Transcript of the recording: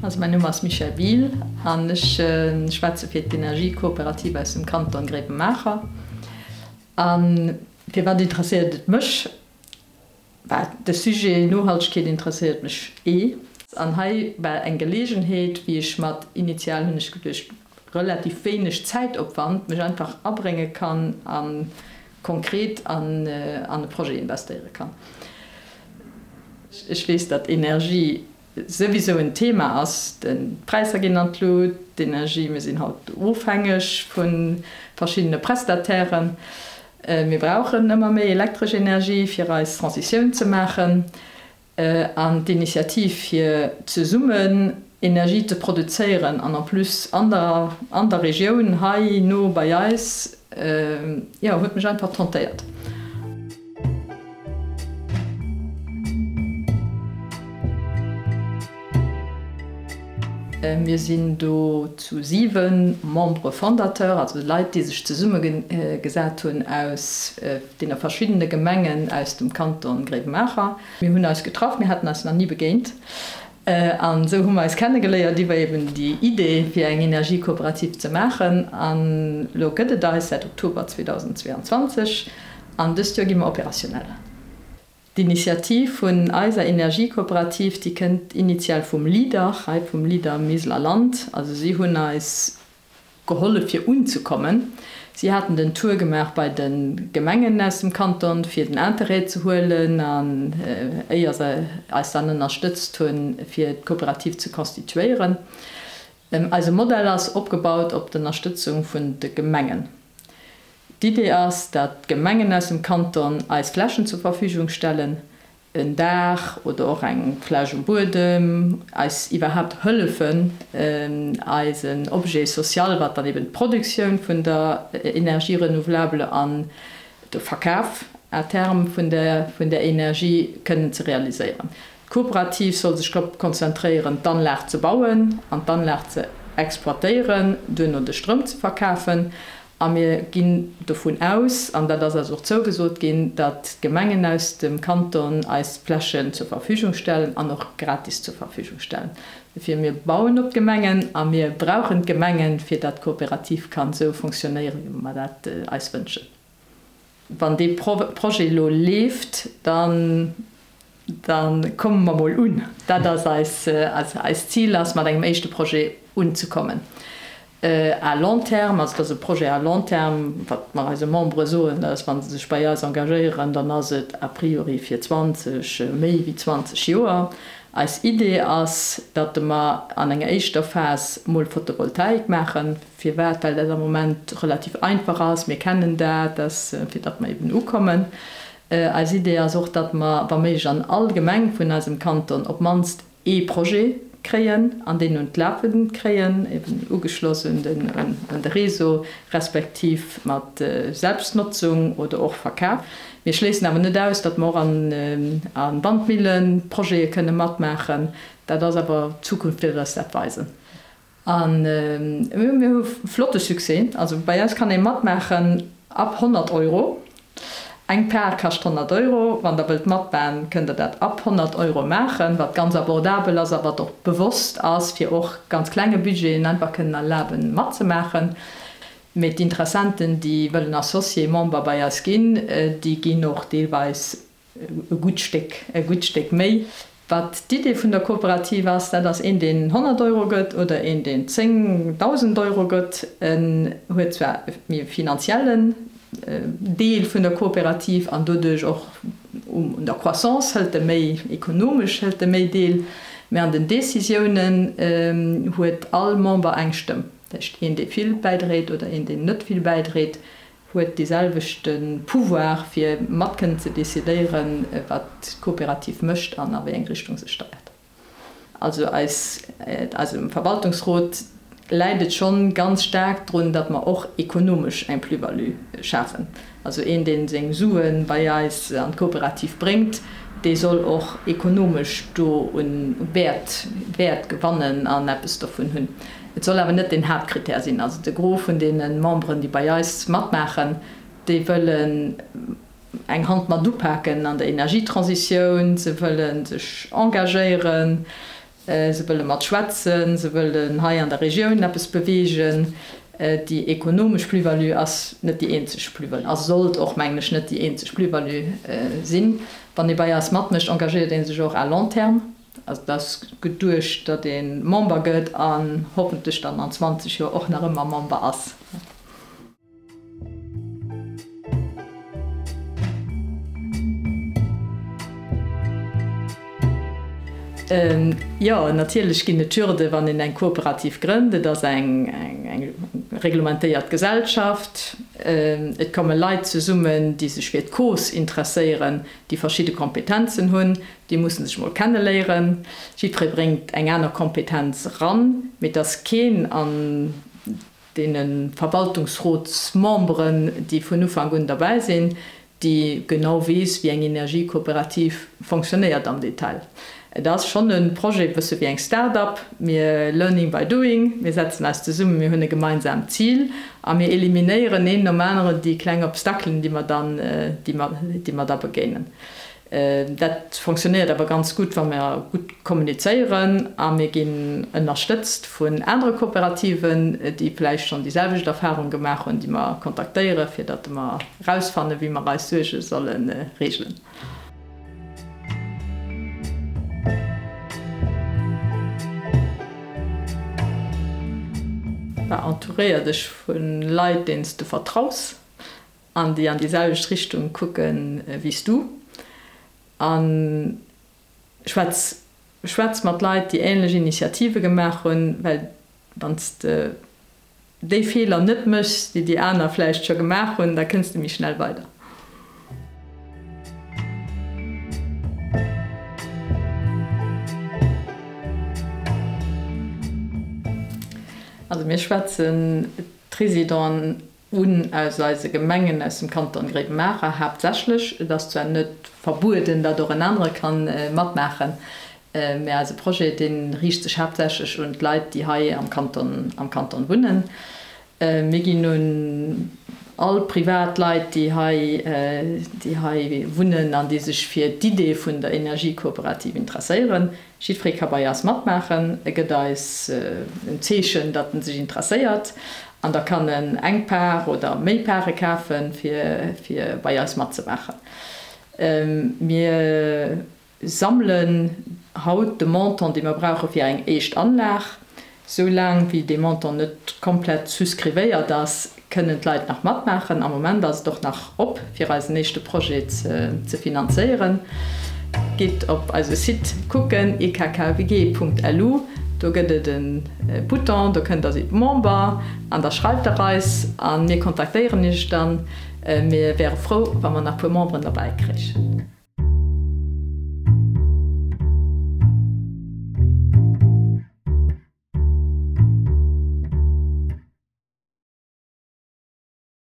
Also mäin Numm ass Michèle Biel an ech schwätze fir d'Energiekooperativ aus dem Kanton Gréiwemaacher. A firwat interesséiert et mech? Bah, de Sujet Nohaltegkeet interesséiert mech eh. An hei war eng Geleegenheet, wéi ech mat, initial hunn ech geduecht, relativ wéineg Zäitopwand mech einfach abrénge kann a konkret an e Projet investéiere kann. Ech weess, datt Energie souwisou en Thema ass. D'Präisser ginn an d'Lut, d'Energie, mir sinn haut ofhängeg vu verschiddene Prestatairen. Mir brauchen ëmmer méi elektresch Energie, fir eis Transitioun ze maachen. An d'Initiativ, fir zesummen Energie ze produzéieren an en plus an der an der Regioun hei no bei eis, jo, huet mech einfach tentéiert. Mir sinn do zu 7 Membres fondateurs, also Leit, déi sech zesummegesat hunn aus deene verschiddene Gemengen aus dem Kanton Gréiwemaacher. Mir hunn eis getraff, mir haten eis nach ni begéint an esou hu mer eis kennegeléiert iwwer eben déi Idee fir eng Energiekooperativ ze maachen. An elo gëtt et eis säit Oktober 2022 an dëst Joer gi mer opérationnel. D'Initiativ vun eiser Energiekooperativ, déi kënnt initial vum Leader, hei vum Leader Miseler Land. Also si hunn eis gehollef fir unzekommen. Si haten den Tour gemaach bei de Gemengen aus dem Kanton fir den Interêt ze huelen an éier se eis dann ënnerstëtzt hunn fir d'Kooperativ ze constituéieren. Eise Modell ass opgebaut op d'Ënnerstëtzung vun de Gemengen. D'Idee ass, dat d'Gemengen aus dem Kanton eis Flächen zur Verfügung stellen, en Daach oder och eng Fläch um Buedem, eis iwwerhaapt hëllefen, eisen Objet social, wat dann eben d'Produktioun vun der Énergie renouvelable an de Verkaf à terme vun der Energie kënnen ze realiséieren. D'Kooperativ soll sech drop konzentréieren, d'Anlag ze bauen an d'Anlag ze exploitéieren, duerno de Stroum ze verkafen. A mir ginn dovun aus, an dat ass eis och zougesot ginn, datt d'Gemengen aus dem Kanton eis d'Flächen zur Verfügung stellen an och gratis zur Verfügung stellen. Dofir, mir bauen op d'Gemengen a mir brauchen d'Gemengen, fir datt d'Kooperativ kann esou fonctionnéieren, wéi mer dat eis wënschen. Wann dee Projet elo leeft, dann da komme mer mol un. Dat ass eis, also eist Zil ass, mat engem éischte Projet unzekommen. À long terme, also et ass e Projet à long terme, wat mer eise Membere soen, dat ass, wa se sech bei eis engagéieren, dann ass et a priori fir 20, méi wéi 20 Joer. Eis Idee ass, datt mer an enger éischter Phas mol Photovoltaik maachen. Firwat? Well dat am Moment relativ einfach ass. Mir kennen dat, dass, fir datt mer eben ukommen. Eis Idee ass och, datt mer wa méiglech an all Gemeng vun eisem Kanton op d'mannst ee Projet kréien an deen un d'Lafe kréien, eben ugeschloss un de Réseau respektiv mat Selbstnotzung oder och Verkaf. Mir schléissen awer net aus, datt mer och a Wandmillenprojete kënne matmaachen. Dat ass awer, d'Zukunft wäert eis dat weisen. A mir hu flotte Succès. Also bei eis kann ee matmaachen ab 100 Euro. Eng Par kascht 100 Euro. Wann der wëllt matmachen, kënnt der dat ab 100 Euro maachen, wat ganz abordabel ass a wat och bewosst ass, fir och ganz klenge Budgeten einfach kënnen erlaben matzemaachen. Mee d'Interessenten, déi wëllen Associé, Member bei eis ginn, déi ginn och deelweis e gutt Stéck, e gutt Stéck méi. Wat d'Idee vun der Kooperativ ass, dat ass een, deen 100 Euro gëtt oder een, deen 10.000 Euro gëtt. En huet zwar méi e finanziellen Deel vun der Kooperativ an doduerch och un der Croissance hëlt e méi, ekonomesch hëlt e méi deel, mä an den Décisiounen huet all Member eng Stëmm. Dat heescht, een, dee vill bäidréit oder een, deen net vill bäidréit, huet dee selwechte Pouvoir, fir mat kënnen ze decidéieren, wat d'Kooperativ mécht an a wéi eng Richtung se steiert. Also eis, eisem Verwaltungsrot läit et schonn ganz staark drun, datt mer och ekonomesch eng Plus-value schafen. Also een, dee seng Sue bei eis an d'Kooperativ bréngt, dee soll och ekonomesch do un Wäert, Wäert gewannen an eppes dovun hunn. Et soll awer net den Haaptkrittär sinn. Also de Gros vun deene Memberen, déi bei eis matmaachen, déi wëllen eng Hand mat upaken an der Energietransitioun, se wëlle sech engagéieren. Se wëlle mat schwätzen, se wëllen hei an der Regioun eppes beweegen. Déi ekonomesch Plus-value ass net déi eenzeg Plus-value a sollt och, mengen ech, net déi eenzeg Plus-value sinn. Wann ee bei eis matmécht, engagéiert ee sech och à long terme. Also et ass geduecht, datt ee Member gëtt an hoffentlech dann an 20 Joer och nach ëmmer Member ass. Jo, natierlech ginn et Hürden, wann een eng Kooperativ grënnt. Et ass eng reglementéiert Gesellschaft. Et komme Leit zesummen, déi sech fir d'Cause interesséieren, déi verschidde Kompetenzen hunn. Déi musse sech mol kenneléieren. Jiddweree bréngt eng aner Kompetenz eran, mee et ass keen an deene Verwaltungsrotsmemberen, déi vun Ufank un derbäi sinn, déi genau weess, wéi eng Energiekooperativ fonctionnéiert am Detail. Et ass schonn e Projet e bësse wéi eng Start-up, mir learning by doing, mir setzen eis zesummen, mir hunn e gemeinsaamt Zil a mir eliminéieren een nom aneren déi kleng Obstaclen, déi mer dann, déi mer, déi mer da begéinen. Dat fonctionnéiert awer ganz gutt, wa mer gutt kommunizéieren a mir ginn ënnerstëtzt vun anere Kooperativen, déi vläicht schonn déi selwecht Erfahrung gemaach hunn, déi mer kontaktéieren, fir datt mer erausfannen, wéi mer eis Suerge solle reegelen. Entouréier dech vu Leit, deenen s de vertraus. An déi an déi selwecht Richtung kucke wéi s du. A schwätz, schwätz mat Leit, déi änlech Initiative gemaach hunn, well wann s de déi Feeler net méchs, déi déi aner vläicht scho gemaach hunn, da kënns de méi schnell weider. Also mir schwätzen d'Residenten Un aus eise Gemengen aus dem Kanton Gréiwemaacher haaptsächlech. Et ass zwar net verbueden, datt och en anere ka matmaachen, mä eise Projet, dee riicht sech haaptsächlech un d'Leit, déi hei am Kanton, am Kanton wunnen. Mir ginn un all privat Leit, déi hei, déi hei wunnen an déi sech fir d'Idee vun der Energiekooperativ interesséieren. Jiddweree ka bei eis matmaachen. E gëtt eis en Zeechen, datt en sech interesséiert an da kann en eng Par oder méi Pare kafen, fir bei eis matzemaachen. Mir sammelen haut de Montant, dee mer brauche fir eng éischt Anlag. Sou laang wéi dee Montant net komplett souscrivéiert ass, kënnen d'Leit nach matmaachen. Am Moment ass et och nach op, fir eisen éischte Projet ze finanzéieren. Gitt op eise Site kucken, ekkwg.lu, do gëtt et e Bouton, do kënnt der sidd Member an da schreift der eis a mir kontaktéieren iech dann. Mir wäre frou, wa mer nach puer Memberen derbäi kréichen.